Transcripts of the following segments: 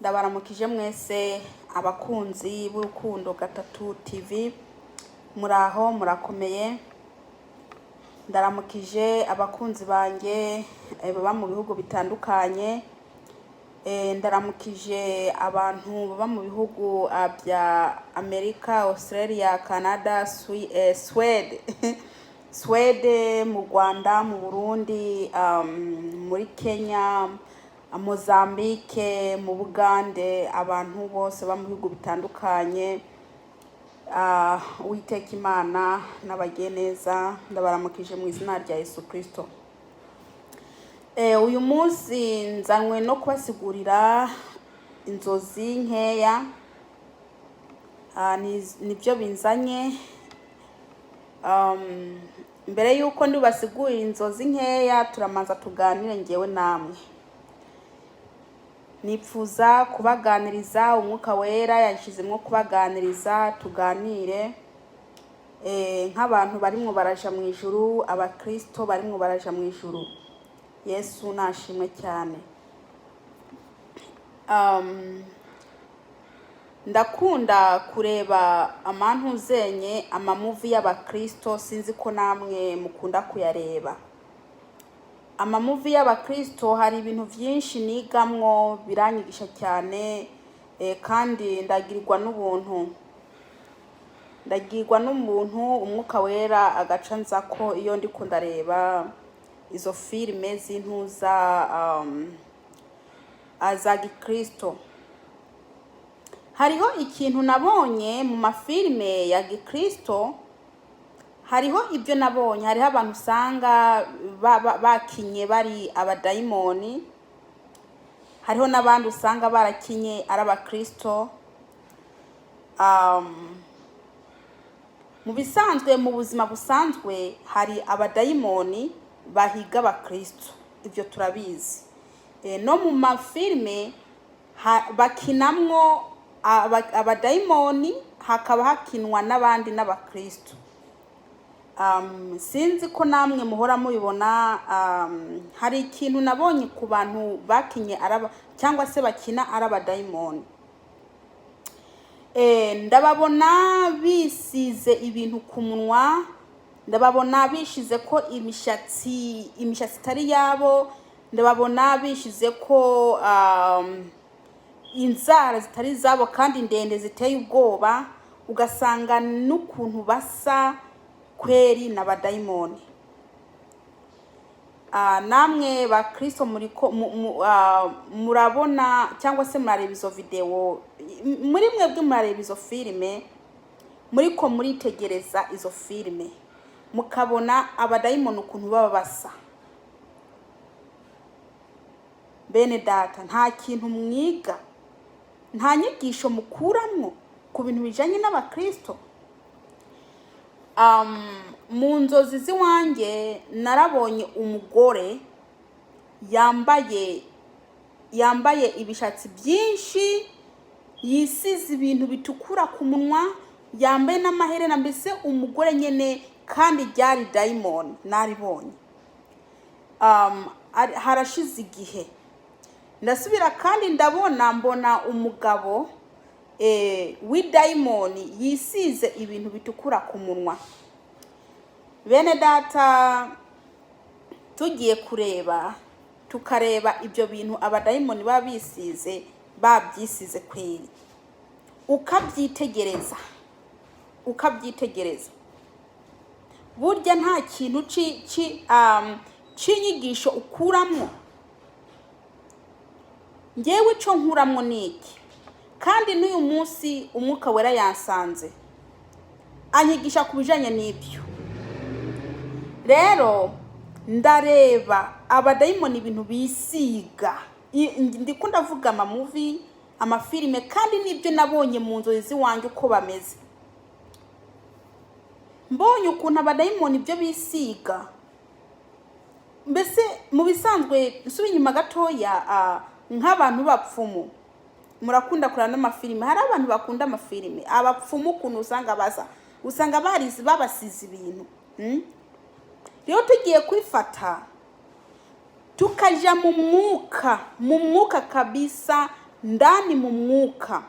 Ndabaramukije mwese abakunzi b'Urukundo Gatatu TV, muraho murakomeye. Ndaramukije abakunzi banjye baba mu bihugu bitandukanye. Ndaramukije abantu baba mu bihugu bya Amerika, Australia, Canada, Swede, Swede, mu Rwanda, mu Burundi, muri Kenya, Mozambique, mu Bugande, abantu bose baba mu bihugu bitandukanye. Uwiteka Imana n'abagiye neza, ndabaramukije mu izina rya Yesu Kristo. Uyu munsi nzanywe no kubasigurira inzozi nkeya. Nibyo binzanye. Mbere y'uko ndibasigurira inzozi nkeya, turamanza tuganire ngewe namwe. Nipfuza kubaganiriza, Umwuka Wera yashyizemo kubaganiriza, tuganire nk'abantu barimwo baraja mu ijuru, abakristo barimwo baraja mu ijuru. Yesu nashimwe cyane. Ndakunda kureba amantuzenye, amamovie y'abakristo. Sinzi ko namwe mukunda kuyareba amamovie y'abakristo. Hari ibintu byinshi nigamwo, biranyigisha cyane, kandi ndagirirwa n'ubuntu, ndagirwa n'umuntu Umwuka Wera agaca nza ko iyo ndiko ndareba izo filime z'intuza za gikristo. Hariho ikintu nabonye mu mafilime ya gikristo, hariho ibyo nabonye. Hariho abantu usanga bakinye bari abadayimoni, hariho n'abandi usanga barakinye ari abakristo. Mu bisanzwe, mu buzima busanzwe, hari abadayimoni bahiga abakristo, ibyo turabizi. No mu mafilime bakinamwo abadayimoni, hakaba hakinwa n'abandi n'abakristo. Sinzi ko namwe muhora mubibona. Hari ikintu nabonye ku bantu bakinye araba cyangwa se bakina ari abadayimoni. Ndababona bisize ibintu ku munwa, ndababona bishize ko imishatsi, imishatsi itari yabo, ndababona bishize ko inzara zitari izabo kandi ndende ziteye ubwoba, ugasanga n'ukuntu basa kweri n'abadayimoni. Namwe ba Kristo muriko murabona cyangwa se murareba izo video, muri mwebwe murareba izo filime, muriko muritegereza izo filime, mukabona abadayimoni ukuntu baba basa. Bene data, nta kintu mwiga, nta nyigisho mukuramwo ku bintu bijanye n'abakristo? Mu nzozi z'iwanjye narabonye umugore yambaye ibishatsi byinshi, yisize ibintu bitukura ku munwa, yambaye n'amaherena, mbese umugore nyene, kandi ryari dayimoni naribonye. Harashize igihe ndasubira kandi ndabona, mbona umugabo w'idayimoni yisize ibintu bitukura ku munwa. Bene data, tugiye kureba, tukareba ibyo bintu abadayimoni baba bisize, babyisize kweri, ukabyitegereza, ukabyitegereza, burya nta kintu c'inyigisho ukuramwo. Ngewe ico nkuramwo ni iki? Kandi n'uyu munsi Umwuka Wera yansanze anyigisha ku bijanye n'ibyo. Rero ndareba abadayimoni ibintu bisiga. Ndiko ndavuga amamovie, amafilime, kandi n'ibyo nabonye mu nzozi z'iwanjye uko bameze. Mbonye ukuntu abadayimoni ibyo bisiga. Mbese mu bisanzwe, nsubira inyuma gatoya, nk'abantu b'abapfumu murakunda kureba n'amafilime. Hari abantu bakunda amafilime, abapfumu ukuntu usanga basa, usanga barize, babasize ibintu. Rero tugiye kwifata tukaja mu mwuka, mu mwuka kabisa. Ndani mu mwuka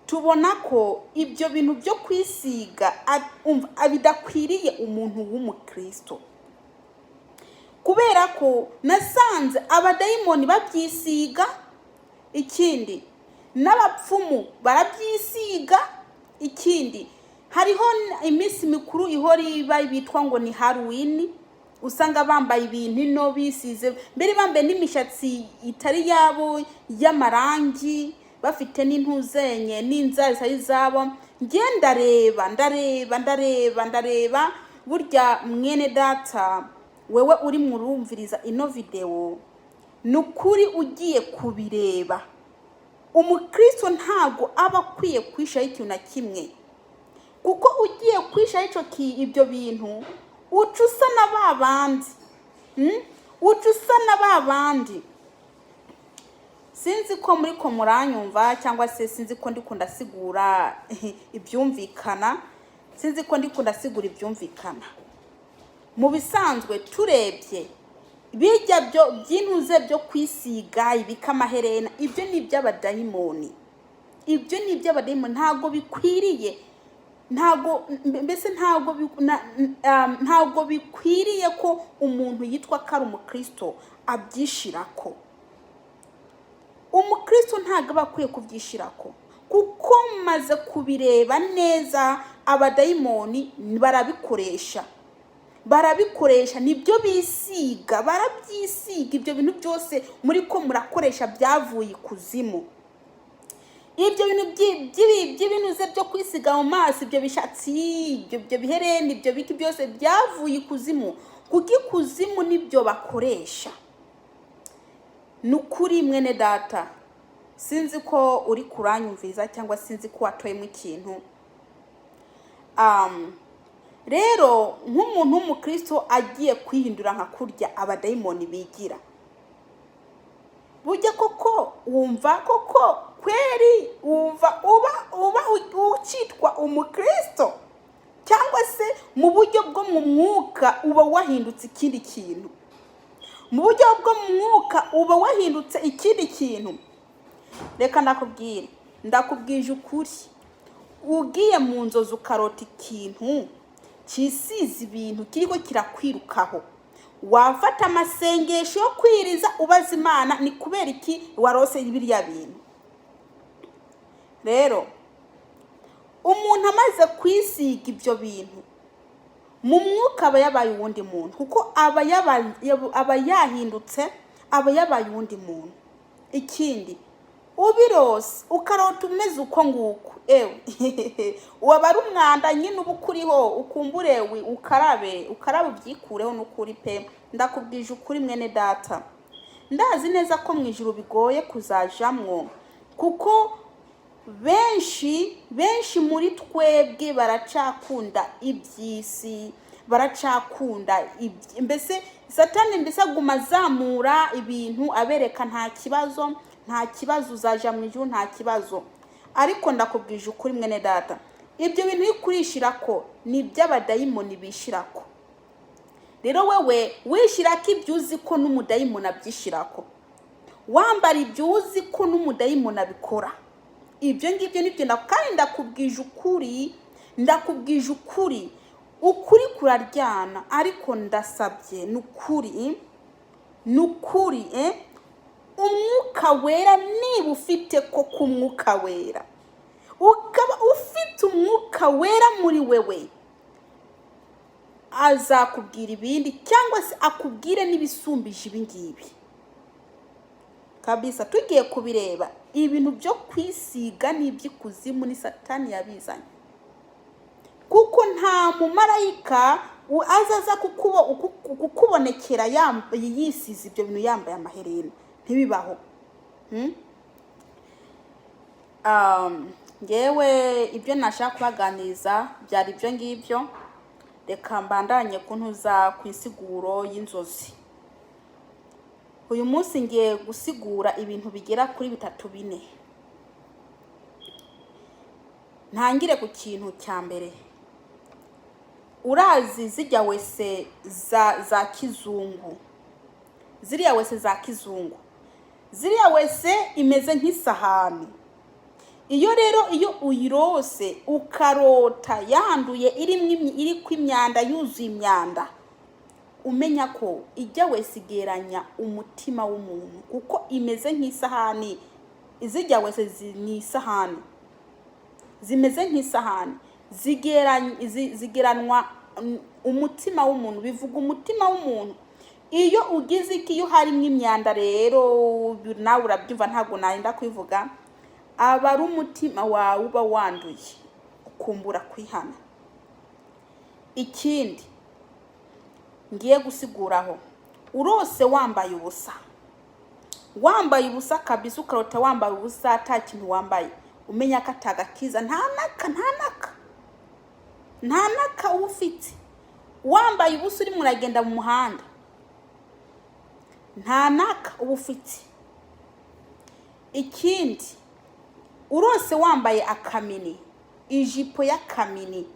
tubona ko ibyo bintu byo kwisiga umva, bidakwiriye umuntu w'umukristo, kubera ko nasanze abadayimoni babyisiga, ikindi n'abapfumu barabyisiga, ikindi hariho iminsi mikuru ihora iba bitwa ngo ni Halloween, usanga bambaye ibintu ino bisize, mbere bambaye n'imishatsi itari yabo y'amarangi, bafite n'intuzenye n'inzara zitari izabo. Njye ndareba, ndareba, ndareba, ndareba. Burya mwene data, wewe uri murumviriza ino videwo, ni ukuri ugiye kubireba, umukristo ntabwo aba akwiye kwishaho ikintu na kimwe, kuko ugiye kwishaho ibyo bintu, uca usa na ba bandi, Uca usa na ba bandi. Sinzi ko muri ko muranyumva, cyangwa se sinzi ko ndiko ndasigura ibyumvikana, sinzi ko ndiko ndasigura ibyumvikana. Mu bisanzwe turebye bijya byo by'intuze byo kwisiga ibika amaherena, ibyo ni iby'abadayimoni, ibyo ni iby'abadayimoni, ntabwo bikwiriye, ntabwo mbese ntabwo ntabwo bikwiriye ko umuntu yitwa ko ari umukristo abyishirako. Umukristo ntabwo aba akwiye kubyishirako, kuko maze kubireba neza, abadayimoni barabikoresha, barabikoresha, nibyo bisiga, barabyisiga. Ibyo bintu byose muri ko murakoresha byavuye ikuzimu. Ibyo bintu by'ibinuze byo kwisiga mu maso, ibyo bishatsi, ibyo bihereni, ibyo biki byose byavuye ikuzimu, kuko ikuzimu nibyo bakoresha. Ni ukuri mwene data, sinzi ko uri kuranyumviza cyangwa sinzi ko watoyemo ikintu. Rero nk'umuntu w'umukristo agiye kwihindura nka kurya abadayimoni bigira, burya koko wumva koko kweri wumva uba ukitwa umukristo, cyangwa se mu buryo bwo mu mwuka uba wahindutse ikindi kintu? Mu buryo bwo mu mwuka uba wahindutse ikindi kintu. Reka ndakubwire, ndakubwije ukuri, ugiye mu nzozi ukarota ikintu cyisize ibintu kiriko kirakwirukaho, wafata amasengesho yo kwiriza ubaza Imana ni kubera iki warose biriya bintu. Rero umuntu amaze kwisiga ibyo bintu, mu mwuka aba yabaye uwundi muntu, kuko aba yahindutse, aba yabaye uwundi muntu. Ikindi, ubirose ukarota umeze uko nguko, ewe, waba ari umwanda nyine uba ukuriho, ukumbure ukarabe, ukarabe ubyikureho. N'ukuri pe, ndakubwije ukuri mwene data, ndazi neza ko mu ijuru bigoye kuzajamwo, kuko benshi benshi muri twebwe baracakunda iby'isi, baracakunda mbese Satani mbese aguma azamura ibintu abereka nta kibazo, nta kibazo, uzaja mu ijuru nta kibazo. Ariko ndakubwije ukuri mwene data, ibyo bintu uri kurishira ko ni iby'abadayimoni bishirako. Rero wewe wishyirako ibyo uzi ko n'umudayimoni abyishyirako, wambara ibyo uzi ko n'umudayimoni abikora, ibyo ngibyo nibyo. Kandi ndakubwije ukuri, ndakubwije ukuri, ukuri kuraryana, ariko ndasabye, ni ukuri, ni ukuri, Umwuka Wera, niba ufite koko Umwuka Wera, ukaba ufite Umwuka Wera muri wewe, azakubwira ibindi cyangwa se akubwire n'ibisumbije ibi ngibi kabisa. Tugiye kubireba, ibintu byo kwisiga n'iby'ikuzimu, ni Satani yabizanye, kuko nta mumarayika azaza kukubonekera yisize ibyo bintu, yambaye amaherena, ntibibaho. Ngewe ibyo nashaka kubaganiriza byari ibyo ngibyo. Reka mbandanye kuntuza ku insiguro y'inzozi. Uyu munsi ngiye gusigura ibintu bigera kuri bitatu, bine. Ntangire ku kintu cya mbere. Urazi zijya WC za kizungu, ziriya WC za kizungu. Ziriya WC imeze nk'isahani. Iyo rero iyo uyirose, ukarota yanduye, irimo iriko imyanda, yuzuye imyanda, umenya ko ijya WC igeranya umutima w'umuntu, kuko imeze nk'isahani. Izijya WC ni isahani, zimeze nk'isahani, zigeranwa umutima w'umuntu, bivuga umutima w'umuntu. Iyo ugize iki, iyo harimo imyanda rero, nawe urabyumva, ntabwo narinda kwivuga, aba ari umutima wawe uba wanduye, ukumbura kwihana. Ikindi ngiye gusiguraho, urose wambaye ubusa, wambaye ubusa kabisa, ukarota wambaye ubusa, ata kintu wambaye, umenya ko atagakiza, nta naka, nta naka, nta naka uba ufite. Wambaye ubusa, urimo uragenda mu muhanda, nta naka uba ufite. Ikindi, urose wambaye akamini, ijipo y'akamini,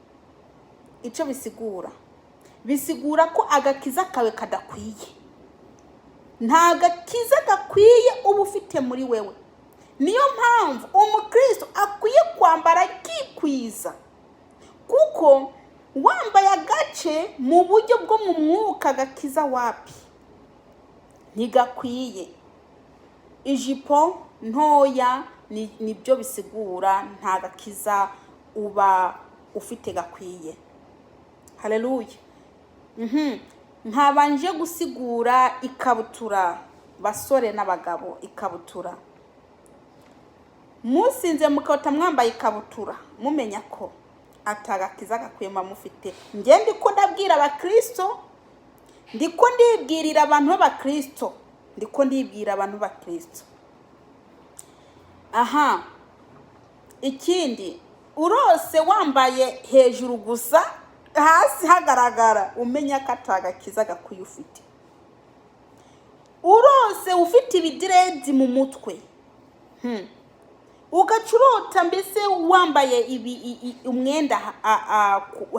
icyo bisigura, bisigura ko agakiza kawe kadakwiye, nta gakiza gakwiye uba ufite muri wewe. Niyo mpamvu umukristo akwiye kwambara akikwiza, kuko wambaye agace mu buryo bwo mu mwuka, agakiza wapi, ntigakwiye. Ijipo ntoya nibyo bisigura, nta gakiza uba ufite gakwiye. Haleluya. Nkabanje gusigura ikabutura, basore n'abagabo, ikabutura. Musinze mukabota mwambaye ikabutura, mumenya ko atagakiza gakwiye muba mufite. Njye ndiko ndabwira abakristo, ndiko ndibwirira abantu b'abakristo, ndiko ndibwira abantu b'abakristo. Aha, ikindi, urose wambaye hejuru gusa, hasi hagaragara, umenya ko atagakiza gakwiye ufite. Urose ufite ibidiredi mu mutwe, ugaca urota mbese wambaye ibi umwenda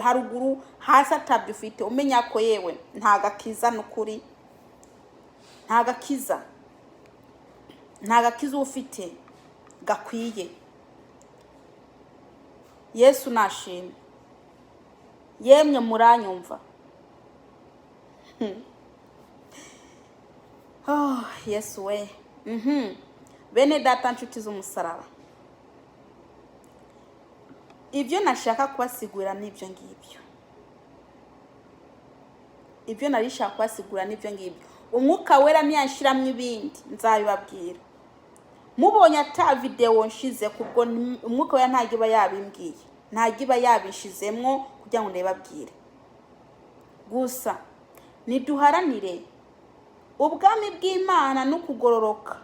haruguru, hasi atabyo ufite, umenya ko yewe nta gakiza n'ukuri, nta gakiza, nta gakiza uba ufite gakwiye. Yesu nashimwe. Yemwe muranyumva? Oh, Yesu we. Bene data, nshuti z'umusaraba, ibyo nashaka kubasigura n'ibyo ngibyo, ibyo nari nshaka kubasigura n'ibyo ngibyo. Umwuka Wera niyanshyiramo ibindi nzabibabwira. Mubonye ata videwo nshize, kubwo Umwuka Wera ntabwo iba yabimbwiye, ntabwo iba yabishizemwo kugira ngo ndabibabwire. Gusa niduharanire ubwami bw'Imana no kugororoka,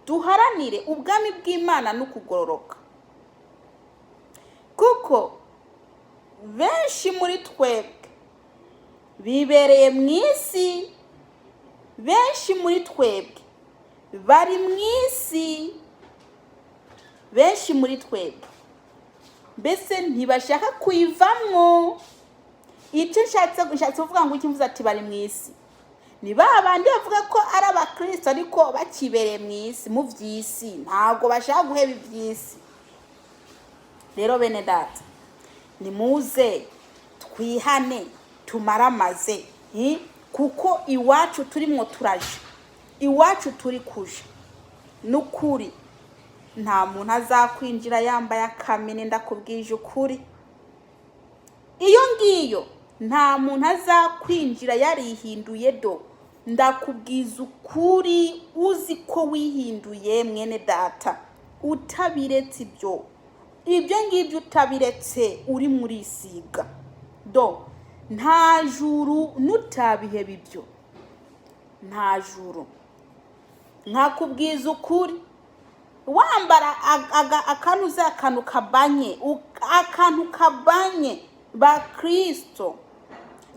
duharanire ubwami bw'Imana no kugororoka, kuko benshi muri twebwe bibereye mu isi, benshi muri twebwe bari mu isi, benshi muri twebwe mbese ntibashaka kuyivamwo. Icyo nshatse kuvuga ngo icyo mvuze ati bari mu isi, ni ba bandi bavuga ko ari abakristo ariko bakibereye mu isi, mu by'isi, ntabwo bashaka guheba iby'isi. Rero bene data, nimuze twihane, tumaramaze, kuko iwacu turimwo turaje, iwacu turi kuja n'ukuri. Nta muntu azakwinjira yambaye akamini, ndakubwije ukuri. Iyo ngiyo nta muntu azakwinjira yarihinduye do, ndakubwiza ukuri. Uzi ko wihinduye, mwene data, utabiretse ibyo ngibyo, utabiretse uri murisiga do, nta juru nutabiheba ibyo, nta juru. Nkakubwiza ukuri, wambara akantu akantu kabanye, akantu kabanye ba Kristo,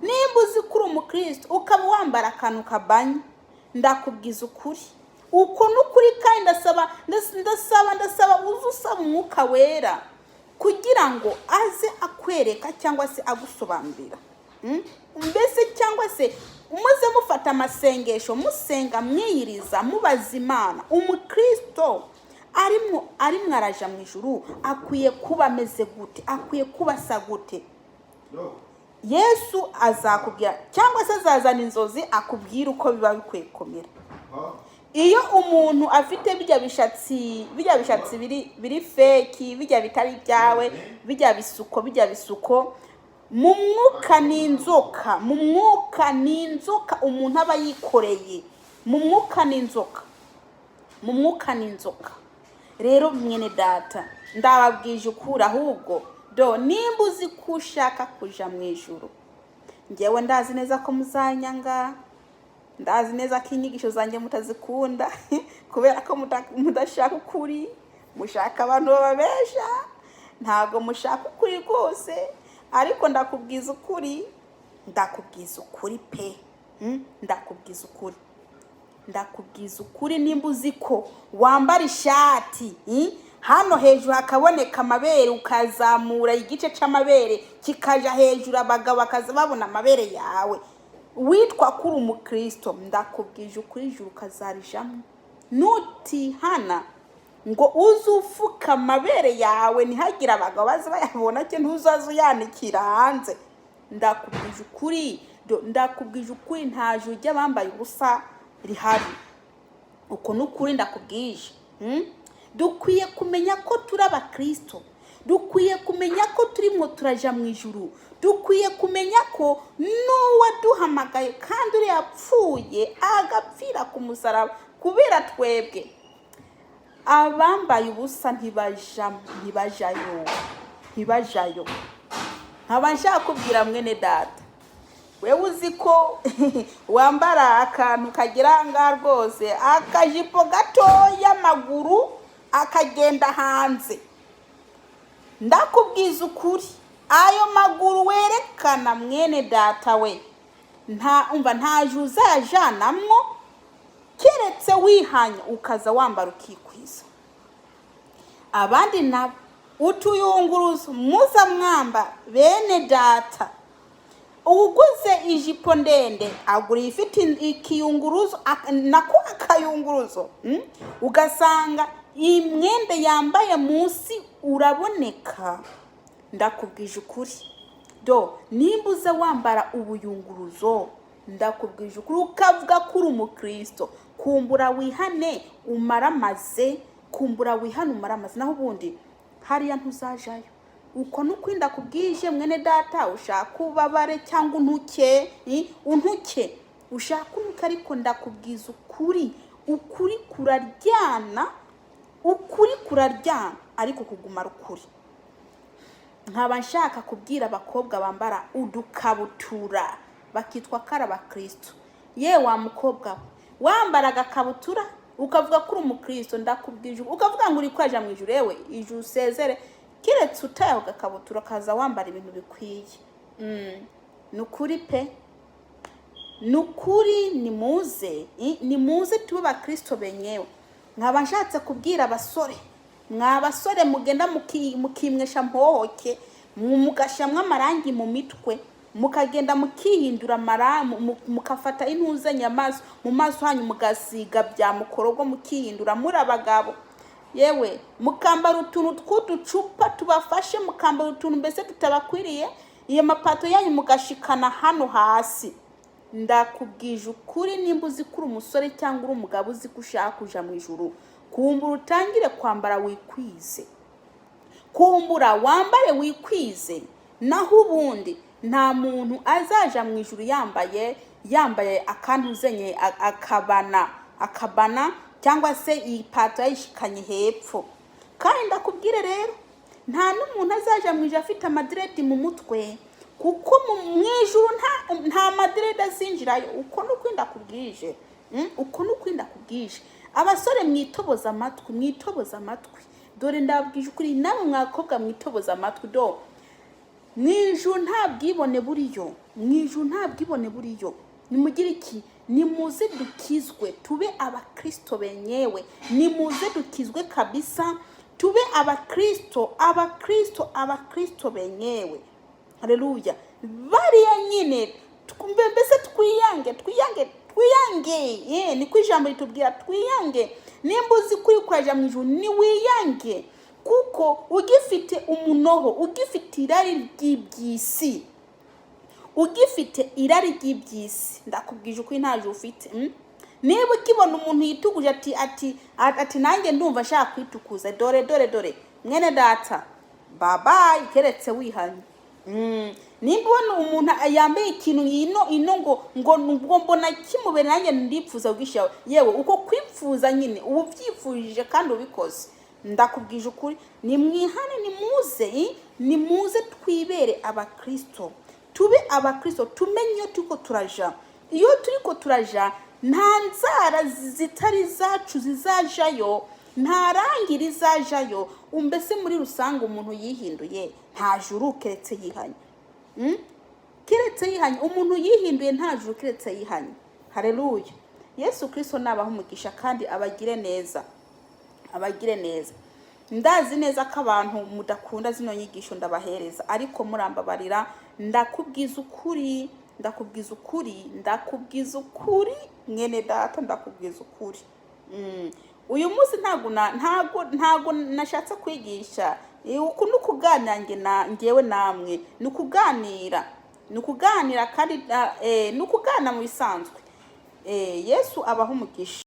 nimba uzi ko uri umukristo ukaba wambara akantu kabanye, ndakubwiza ukuri, uko n'ukuri. Kandi ndasaba, ndasaba, ndasaba uze usaba Umwuka Wera kugira ngo aze akwereka cyangwa se agusobanurira. Mbese cyangwa se Muze mufata amasengesho, musenga, mwiyiriza, mubaza Imana. Umukristo arimo araja mu ijuru akwiye kuba ameze gute? Akwiye kuba asa gute? Yesu azakubwira, cyangwa se azazana inzozi akubwira uko biba bikwiye kumera. Iyo umuntu afite bijya bishatsi biri fake, bijya bitari ibyawe, bijya bisuko, mu mwuka ni inzoka. Mu mwuka ni inzoka umuntu aba yikoreye. Mu mwuka ni inzoka, mu mwuka ni inzoka. Rero mwene data, ndababwije ukuri. Ahubwo do nimba uzi ko ushaka kuja mu ijuru, ngewe ndazi neza ko muzanyanga, ndazi neza ko inyigisho zanjye mutazikunda, kubera ko mudashaka ukuri, mushaka abantu bababesha, ntabwo mushaka ukuri rwose. Ariko ndakubwiza ukuri, ndakubwiza ukuri pe. Ndakubwiza ukuri, ndakubwiza ukuri. Nimba uzi ko wambara ishati, hano hejuru hakaboneka amabere, ukazamura igice c'amabere kikaja hejuru, abagabo bakaza babona amabere yawe, witwa ko uri umukristo, ndakubwije ukuri, ijuru ukazarijamo nutihana ngo uze ufuka amabere yawe, ntihagire abagabo baza bayabona, cye ntuzaze uyanikira hanze. Ndakubwije ukuri, ndakubwije ukuri, nta juru ry'abambaye ubusa rihari. Uko ni ukuri ndakubwije. Dukwiye kumenya ko turi abakristo, dukwiye kumenya ko turimo turaja mu ijuru, dukwiye kumenya ko n'uwaduhamagaye kandi uriya yapfuye agapfira ku musaraba kubera twebwe. Abambaye ubusa ntibaja, ntibajayo, ntibajayo. Nkaba nshaka kubwira mwene data, wewe uzi ko wambara akantu kagira ngaha rwose, akajipo gatoya, amaguru akagenda hanze, ndakubwiza ukuri, ayo maguru werekana, mwene data we, nta umva, nta juru uzayajanamwo, keretse wihanye ukaza wambara ukikwiza. Abandi nabo utuyunguruzo muza mwamba, bene data, uguze ijipo ndende agura ifite ikiyunguruzo, nako akayunguruzo, Ugasanga iyi mwenda yambaye munsi uraboneka. Ndakubwije ukuri, do nimba uza wambara ubuyunguruzo, ndakubwije ukuri, ukavuga ko uri umukristo, kumbura wihane umaramaze, kumbura wihane umaramaze, naho ubundi hariya ntuzajayo. Uko ni ukuri ndakubwije, mwene data. Ushaka ubabare cyangwa untuke, untuke, ushaka untuke, ariko ndakubwiza ukuri, ukuri kuraryana, ukuri kuraryana, ariko kuguma ari ukuri. Nkaba nshaka kubwira abakobwa bambara udukabutura bakitwa ko ari abakristo, ye wa mukobwa we, wambara agakabutura ukavuga ko uri umukristo, ndakubwije, ukavuga ngo uri kwaja mu ijuru, yewe, ijuru usezere, keretse utaye ako gakabutura ukaza wambara ibintu bikwiye. Ni ukuri pe, ni ukuri. Nimuze, nimuze tube abakristo benyewe. Nkaba nshatse kubwira abasore, mwa basore mugenda mukimwesha mpohoke, mugashyiramo amarangi mu mitwe, mukagenda mukihindura mukafata intuzanya amaso mu maso hanyu, mugasiga bya mukorogo, mukihindura muri abagabo, yewe, mukambara utuntu tw'uducupa tubafashe, mukambara utuntu mbese tutabakwiriye, iyo mapato yanyu mugashikana hano hasi, ndakubwije ukuri, nimba uzi ko uri umusore cyangwa uri umugabo, uzi ko ushaka kuja mu ijuru, kumbura utangire kwambara wikwize, kumbura wambare wikwize. Naho ubundi nta muntu azaja mu ijuru yambaye akantuzenye akabana cyangwa se iyi pato yayishikanye hepfo. Kandi ndakubwire rero, nta n'umuntu azaja mu ijuru afite amadreads mu mutwe, kuko mu ijuru nta madreads azinjirayo. Uko ni ukuri ndakubwije. Uko ni ukuri ndakubwije. Abasore mwitoboza amatwi, mwitoboza amatwi, dore ndabwije ukuri. Namwe mwakobwa mwitoboza amatwi, do mu ijuru nta bwibone buriyo, mu ijuru nta bwibone buriyo. Nimugire iki? Nimuze dukizwe, tube abakristo benyewe. Nimuze dukizwe kabisa, tube abakristo, abakristo, abakristo benyewe. Haleluya! Bariya nyine. Mbese twiyange, twiyange, twiyange. Niko ijambo ritubwira, twiyange. Nimba uzi ko uri kuraja mu ijuru, niwiyange, kuko ugifite umunoho, ugifite irari ry'iby'isi, ugifite irari ry'iby'isi, ndakubwije ukuri, nta juru ufite. Niba ukibona umuntu yituguje ati "Nanjye ndumva ashaka kwitukuza," dore, dore, dore, mwene data, babayi, keretse wihanye. Nimba ubona umuntu yambaye ikintu ino ino ngo mbona kimubere, nanjye ndipfuza kugishyiraho, yewe, uko kwipfuza nyine uba ubyifujije kandi ubikoze. Ndakubwije ukuri, nimwihane, nimuze, nimuze twibere abakristo, tube abakristo, tumenye iyo turiko turaja. Iyo turiko turaja, nta nzara zitari zacu zizajayo, nta rangi rizajayo. Mbese muri rusange, umuntu yihinduye nta juru keretse yihanye. Keretse yihanye. Umuntu yihinduye nta juru keretse yihanye. Hareruya! Yesu Kirisito nabaha umugisha kandi abagire neza, abagire neza. Ndazi neza ko abantu mudakunda zino nyigisho ndabahereza, ariko murambabarira. Ndakubwiza ukuri, ndakubwiza ukuri, ndakubwiza ukuri, mwene data, ndakubwiza ukuri. Uyu munsi ntabwo nashatse kwigisha. Uku ni ukuganira nge na ngewe namwe, ni ukuganira, ni ukuganira kandi ni ukuganira mu bisanzwe. Yesu abaha umugisha.